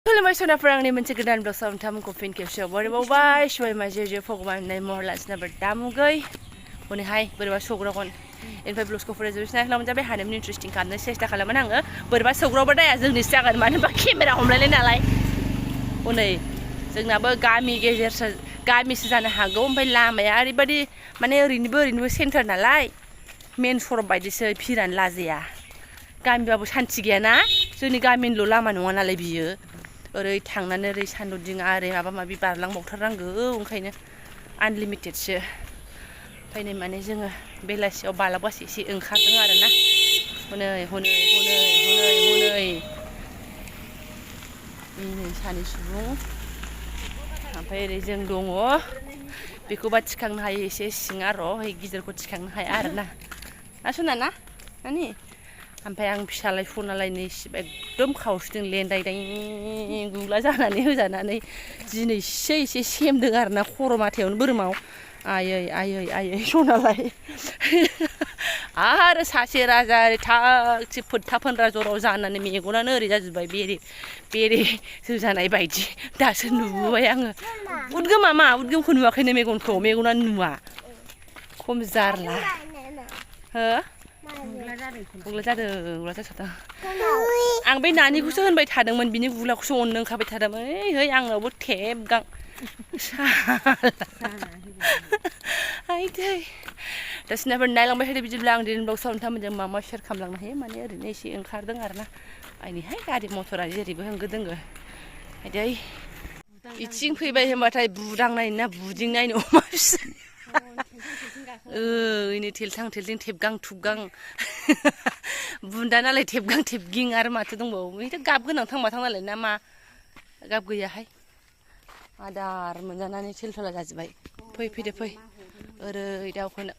खुलुमबाय सनाफोर आंनि मोनसे गोदान ब्लग सावथामखौ फिन खेबसेयाव बरायबावबाय सबाय माजे जे भगवान होननाय महर लाखिनाबो दामुगै हनैहाय बोरैबा सौग्रागन इनिफ्राय ब्लगखौ फरायजोबसिना खालामजाबाय हानायमानि इन्ट्रेस्टिं खालामनो सेस्था खालामोन आङो बोरैबा सौग्रावबा दाया जोंनिसो जागोन मानो होनबा केमेरा हमलायलाय नालाय हनै जोंनाबो गामि गेजेरसो गामिसो जानो हागौ ओमफ्राय लामाया ओरैबायदि माने ओरैनोबो सेन्टार नालाय मेन सरप बायदिसो फिरानो लाजाया गामिबाबो सान्थि गैयाना जोंनि गामिनिल' लामा नङा नालाय बियो ओरै थांनानै ओरै सान्दुंदिङा ओरै माबा माबि बारलांबावथारनांगौ ओंखायनो आनलिमिटेडसो ओंखायनो माने जोङो बेलासियाव बालाबासो एसे ओंखारदों आरोना हनै नै सानै सुबुं ओमफ्राय ओरै जों दङ बेखौबा थिखांनो हायो एसे सिङा र' गिदिरखौ थिखांनो हाया आरोना सना ना नानि ओमफ्राय आं फिसालाय सनालाय नै एकदम खावसेदों लेन्दायदां गुग्ला जानानै होजानानै दिनैसो एसे सेमदों आरोना खर' माथायावनो बोरमाव आयै सनालाय आरो सासे राजा ओरै थागथि फोथा फोनग्रा जराव जानानै मेगनानो ओरै जाजोब्बाय बेरे जोजानाय बायदि दासो नुबोबाय आङो उदगोमखौ नुवाखैनो मेगनानो नुवा खम जारला हो गुग्ला जाथारदों आं बे नानिखौसो होनबाय थादोंमोन बिनि गुग्लाखौसो अननो ओंखारबाय थादोंमोन है आंनावबो थेबगां आयदै दा सिनाफोर नायलांबाय थादो बिदिब्ला आं दिनै ब्लग सावथामजों मा सेयार खालामलांनो हायो माने ओरैनो एसे ओंखारदों आरोना आइनिहाय गारि मथरा जेरैबो होंगो दोंगो आयदै इथिं फैबाय होनबाथाय बुदांनायनो ना बुदिंनायनो अमा फिसा ओइनै थेलथां थेलथिं थेबगां थुबगां बुन्दा नालाय थेबगां थेबगिं आरो माथो दंबावो बेथ' गाब गोनां थांबाथां नालाय ना मा गाब गैयाहाय आदार मोनजानानै थेलथला जाजोब्बाय फैदो फै ओरै दावखोनो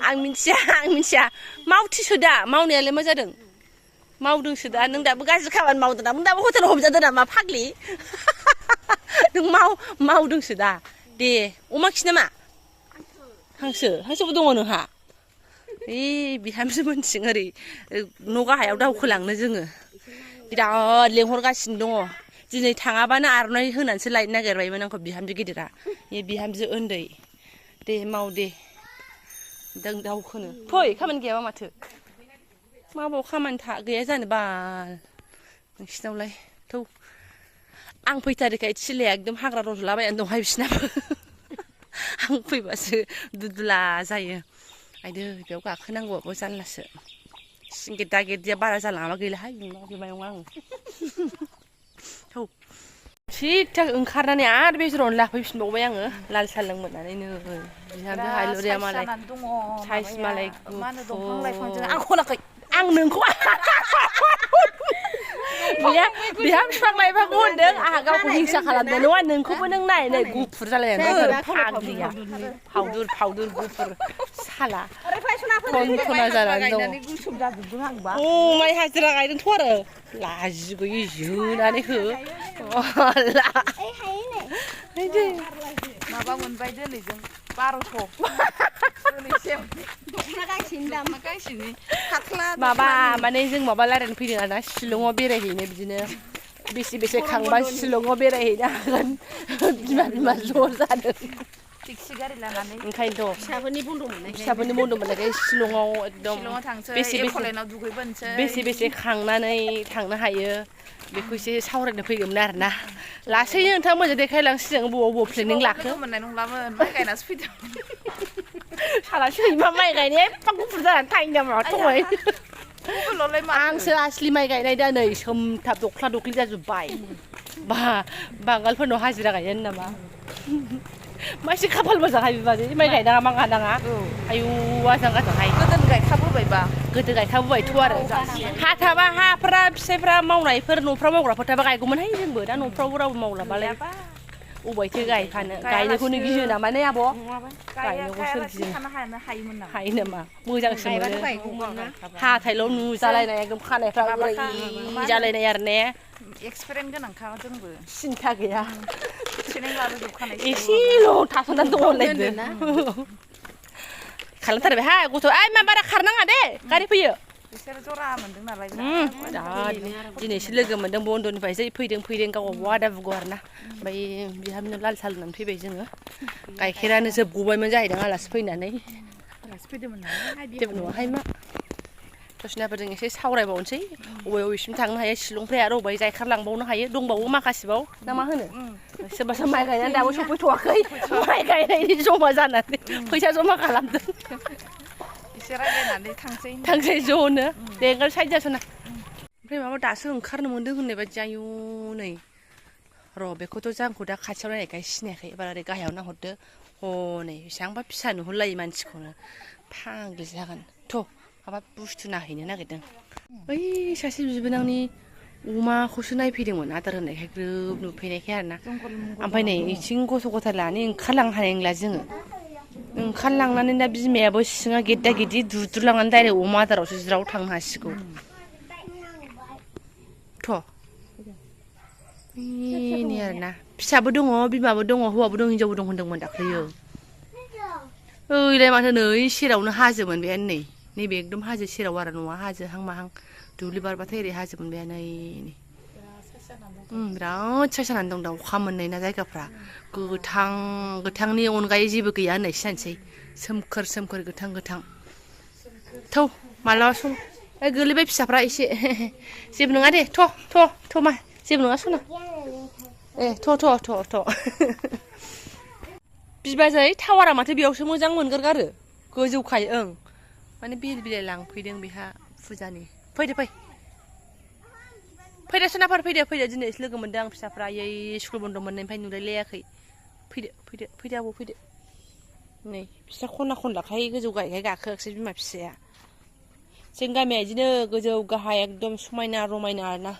आं मिथिया मावथिसो दा मावनायालाय मा जादों मावदोंसो दा नों दाबो गाज्रि खामानि मावदों ना नों दाबो हटेलाव हमजादों नामा फाग्लि नों मावदोंसो दा दे अमा खि नामा हांसोबो दङ नोंहा बिहामजो मोनथिं ओरै न' गाहायाव दावखोलांनो जोङो बिराद लेंहरगासिनो दङ दिनै थाङाबानो आर'नाइ होनानैसो लायनो नागिरबायमोन आंखौ बिहामजो गिदिरा बिहामजो उन्दै दे माव दे दावखोनो फै खामानि गैयाबा माथो माबाव खामानि गैया जानो बाल नोंसिनावलाय थौ आं फैथारिखाय थिलाया एकदम हाग्रा रजलाबायनानै दंहाय बिसिनाबो आं फैबासो दुदुला जायो आयदै बेयाव गाखोनांगौबाबो जारलासो सिंगेट दागेटया बारा जालाङाबा गैलाहाय बिमायं आङो थौ थिग ओंखारनानै आरो बे जरावनो लाफैफिनबावबाय आङो लाल साहा लोंबोनानै नै बिहामजो हालुरिया मालाय साइज मालाय आं नोंखौ बिहाम बिफां लाइफांखौ होनदों आंहा गावखौ हिंसा खालामदों नङा नोंखौबो नों नाय गुफुर जालायनानै फाग्लिया फावदुर गुफुर साला खना जानानै दङ माइ हाजिरा गायदोंथ' आरो लाजिगोयै जोनानै हो माबा मोनबाय दिनैजों 1200 माबा माने जों माबा रायज्लायनो फैदों आरोना शिलंआव बेरायहैनो बिदिनो बेसे खांबा शिलंआव बेरायहैनो हागोन बिमा ज' जादों टेक्सि गारि लानानै ओंखायनोथ' फिसाफोरनि बन्द' मोननायखाय शिलंआव एकदम बेसे खांनानै थांनो हायो बेखौ एसे सावरायनो फैगौमोन आरोना लासैनो नोंथांमोनजों देखायलांसिगोन बबाव प्लेनिं लाखो मोननाय नंलामोन माइ गायनासो फैदों साला सैमा माइ गायनाया एफा गुफुर जानानै थायो नामा थगाय आंसो आसलि माइ गायनाय दा नै सोमथाब दख्ला दख्लि जाजोब्बाय बांगालफोरनाव हाजिरा गायनो नामा मासे खाफाल मोजांहाय बिबाजै माइ गायनाङा माङानाङा आयु आजां गाजांहाय गोदो गायखाबोबायथ' आरो हाथाबा हाफ्रा फिसाइफ्रा मावनायफोर न'फ्राव मावग्राफोर थाबा गायगौमोनहाय जोंबो दा न'फ्रावबो रावबो मावलाबालाय अबायथो गायखानो गायनायखौनो गियो नामा ने आब' गायनायखौ सोर गियो हायो नामा मोजांसो मोनो हाथायल' नुजालायनाय एकदम खानायफ्रा गुरै जालायनाय आरो ने एक्सपिरियेन्स गोनांखा जोंबो सिन्था गैया ट्रेनिं लाबोजोबखानाय एसेल' थाथ'नानै दंलायदो खालामथारबाय हा गथ' मा बारा खारनाङा दे गारि फैयो बिसोर जरा मोनदों नालाय दिनैसो लोगो मोनदों बन्दनिफ्रायसो फैदों गावबा आदा बुगौ आरो ना ओमफ्राय बिहामनो लाल साह लोंनानै फैबाय जोङो गाइखेरानो जोबग'बायमोन जाहैदों आलासि फैनानै आलासि फैदोंमोन नालाय जेबो नङाहाय मा दसिनाफोरजों एसे सावरायबावनोसै अबेसिम थांनो हायो शिलंनिफ्राय आरो अबेहाय जायखारलांबावनो हायो दंबावो माखासेबाव ना मा होनो सोरबा सोरबा माइ गायनानै दाबो सफैथ'वाखै माइ गायनायनि जमा जानानै फैसा जमा खालामदों एसे रायज्लायनानै थांसै ज'नो दे ओंखार साइड जास'ना ओमफ्राय माबा दासो ओंखारनो मोन्दों होननाय बायदि आयु नै र' बेखौथ' जांखौ दा खाथियाव नायनायखाय सिनायाखै एबार ओरै गाहायाव नाहरदो हनै बेसेबांबा फिसा नुहुरलायो मानसिखौनो फाग्लि जागोन थ' माबा बुस्थु नायहैनो नागिरदों बै सासे बिबोनांनि अमाखौसो नायफैदोंमोन आदार होनायखाय ग्रोब नुफैनायखाय आरोना ओमफ्राय नै इथिं गथ' गथाय लानानै ओंखारलांनो हानाय नंला जोङो ओंखारलांनानै दा बिमायाबो सिङा गेद्दा गेद्दि दुद्रुलांनानै डाइरेक्ट अमा आदारावसो ज्राव थांनो हासिगौ थ' बेनो आरोना फिसाबो दङ बिमाबो दङ हौवाबो दं हिनजावबो दं होनदोंमोन दाख्लैयो ओइलाय माथो नै सेरावनो हाजोमोन बे नै नैबे एकदम हाजो सेराव आरो न'आ हाजोहां माहां दुब्लि बारबाथाय ओरै हाजो मोनबाय नै बिराद साइस जानानै दं दा अखा मोननाय ना जायगाफ्रा गोथांनि अनगायै जेबो गैया होननायसो जानोसै सोमखोर गोथां थौ मालाबा सम गोलैबाय फिसाफ्रा एसे जेबो नङा दे थ' मा जेबो नङा सना थ' बिबाजै टावारा माथो बेयावसो मोजां मोनगोरगारो गोजौखाय ओं माने बेल बिलाइ लांफैदों बेहा फुजानि फैदो सोनाफोर फैदो दिनैसो लोगो मोनदों आं फिसाफ्रा आयै स्कुल बन्द' मोननायनिफ्राय नुलायलायाखै फैदो आबौ फैदो नै बिस्रा खना खनलाखाय गोजौ गाहाय गाखोआखिसै बिमा फिसाया जों गामिया बिदिनो गोजौ गाहाय एकदम समायना रमायना आरोना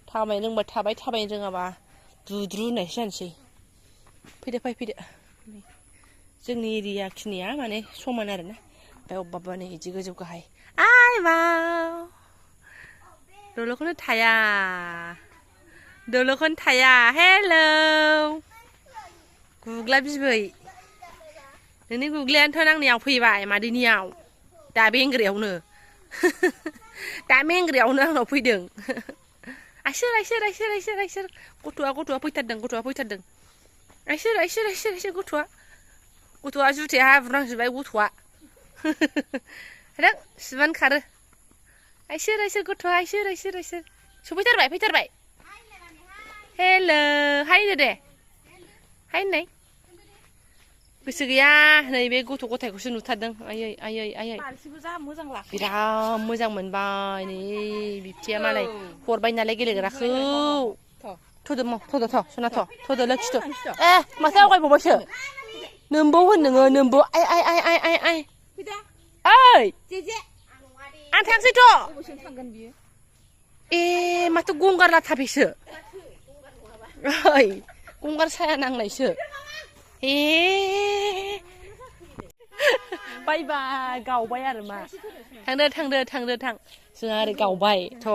थाबायनो रोंबा थाबाय थाबायनो रोङाबा दुद्रु होननायसो जानोसै फैदो जोंनि एरिया खिनिया माने समान आरोना ओमफ्राय अबेबा नै बिदि गोजौ गाहाय आइ बाव दल'खौनो थाया हेलौ गुग्ला बिबै नोंनि गुग्लायानोथ' आंनियाव फैबाय मादैनियाव दा बेंग्रायावनो आंनाव फैदों आइसोर गथ'आ फैथारदों आइसोर गथ'आ जुथाया हाब्रुनांजोबबाय गथ'आ सिबानो खारो आइसोर गथ'आ आइसोर फैथारबाय हेलौ हाय होनो दे हाय होननाय गोसो गैया नैबे गथ' गथायखौसो नुथारदों आयै बिराद मोजां मोनबाय नै बिबथिया मालाय हरबाय नालाय गेलेग्राखौ थ'दो सना थ'दो लोखि माथो आवगायबावबायसो नोम्बौ होन नोङो नोम्बौ आइ ओइ आं थांसैथ' माथो गंगार लाथा बेसो ओइ गंगार साया नांनायसो बाय गावबाय आरो मा थांदो जोंहा ओरै गावबाय थ'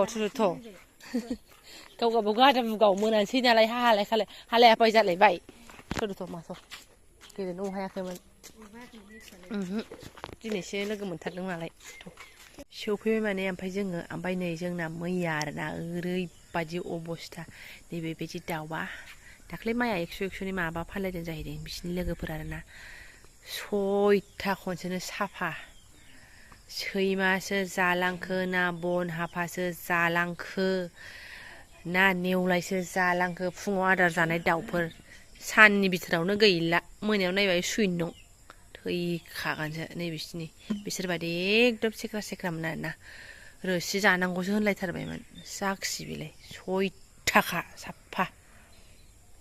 गाव गावबागाव आदा बुगाव मोनानोसै नालाय हालाय हाफाय जालायबाय थ' माथ' गेलेनो हायाखैमोन दिनैसो लोगो मोनथारदों नालाय सौफैबाय माने ओमफ्राय नै जोंना मैया आरोना ओरैबायदि अबस्था नैबेबायदि दाउआ दाख्लै माइया 100नि माबा फानलायदों जाहैदों बिसिनि लोगोफोर आरोना 6था खनसेनो साफा सैमासो जालांखो ना बन हाफासो जालांखो ना नेवलायसो जालांखो फुङाव आदार जानाय दाउफोर साननि बिथोरावनो गैला मोनायाव नायबाय सुइन दं थैखागोनसो नै बिसोर बायदि एकदम सेख्रामोन आरोना रोसि जानांगौसो होनलायथारबायमोन जाखसि बेलाय 6थाखा साफा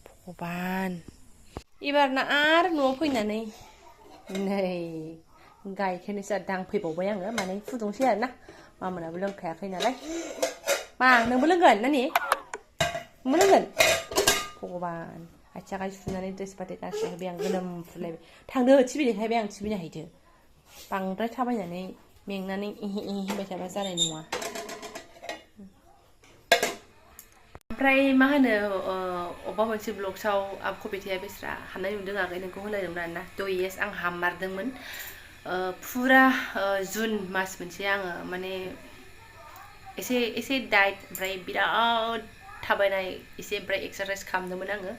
भगबान एबारना आरो न'आव फैनानै नै गाइखेरनिसो दांफैबावबाय आङो माने फुदुंसै आरोना मामोनाबो लोंखायाखै नालाय मा नोंबो लोंगोन नानि नोंबो लोंगोन भगबान आथिं आखाइ सुनानै ड्रेस पाति गानस्रायहोबाय आं गोलोम फुरलायबाय थांदो टिभिनिखायबाय आं टिभि नायहैदो बांद्राय थाबायनानै मेंनानै होनबाय थाबा जानाय नङा ओमफ्राय मा होनो अबेबा मोनसे ब्लग्सआव कबिथाया बेस्रा हामनाय नुदों आगै नोंखौ होनलायदोंमोन आरोना येस आं हाममारदोंमोन फुरा जुन मास मोनसे आङो माने एसे डाइट ओमफ्राय बिराद थाबायनाय एसे ओमफ्राय एक्सारसाइज खालामदोंमोन आङो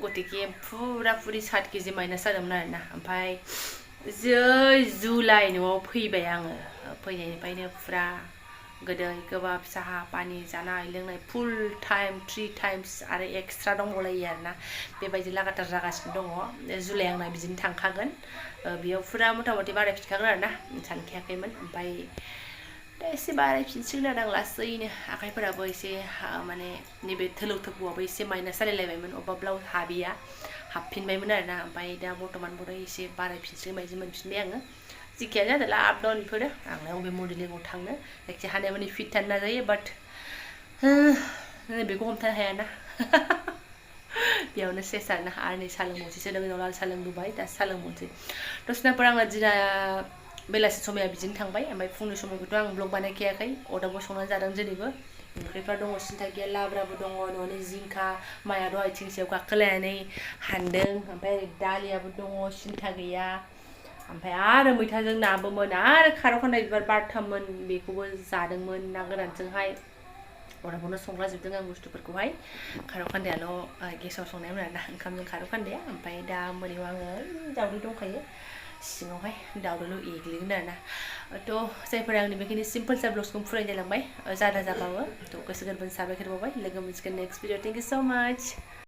गतिके फुरा फुरि 7 केजि माइनास जादोंमोन आरोना ओमफ्राय जै जुलाइ न'आव फैबाय आङो फैनायनिफ्रायनो फुरा गोदै गोबाब साहा पानि जानाय लोंनाय फुल टाइम 3 टाइम्स आरो एक्सट्रा दंबावलायो आरोना बेबायदि लागातार जागासिनो दङ जुलाइ आंना बिदिनो थांखागोन बेयाव फुरा मथा मथि बारायफिनखागोन आरोना सानखायाखैमोन ओमफ्राय दा एसे बारायफिनसिगोन आरो आं लासैनो आखाइफोराबो एसे माने नैबे थोलौ थोबौआबो एसे माइनास जालायलायबायमोन अबेबा ब्लाउस हाबिया हाबफिनबायमोन आरोना ओमफ्राय दा बर्थमान एसे बारायफिनसिगोन बायदि मोनफिनबाय आङो जिखियानो जादोंला आप डाउन बेफोरो आंलाय अबे मडेलिंआव थांनो जायखिया हानाय माने फिट थानो नाजायो बाट बेखौ हमथानो हायाना बेयावनो सेस आरोना आरो नै साहा लोंबावनोसै लोगोनाव लाल साहा लोंबोबाय दा साहा लोंबावनोसै दसेनाफोर आंना दिना बेलासि समाया बिदिनो थांबाय ओमफ्राय फुंनि समावथ' आं ब्लग बानायखायाखै अरदाबाव संनानै जादों दिनैबो ओंख्रिफ्रा दङ सिन्था गैया लाब्राबो दङ न'नि जिंखा माइआ दहाय थिंसेयाव गाखोलायनानै हानदों ओमफ्राय ओरै दालियाबो दङ सिन्था गैया ओमफ्राय आरो मैथाजों नाबोमोन आरो खारौ खान्दाय बिबार बारथाममोन बेखौबो जादोंमोन ना गोरानजोंहाय अरदाबावनो संलाजोबदों आं बुस्थुफोरखौहाय खारौ खान्दायाल' गेसाव संनायमोन आरोना ओंखामजों खारौ खान्दाया ओमफ्राय दा मोनायाव आङो दावदै दंखायो सिङावहाय दावदैल' एग्लिगोन आरोना थ' जायफोरा आंनि बेखिनि सिम्पोल सा ब्लग्सखौ फरायनाय जालांबाय जादा जाबाबो थ' गोसो गोरबोनि साबायखर बावबाय लोगो मोनसिगोन नेक्स्ट भिडिअ थेंक इउ स' माच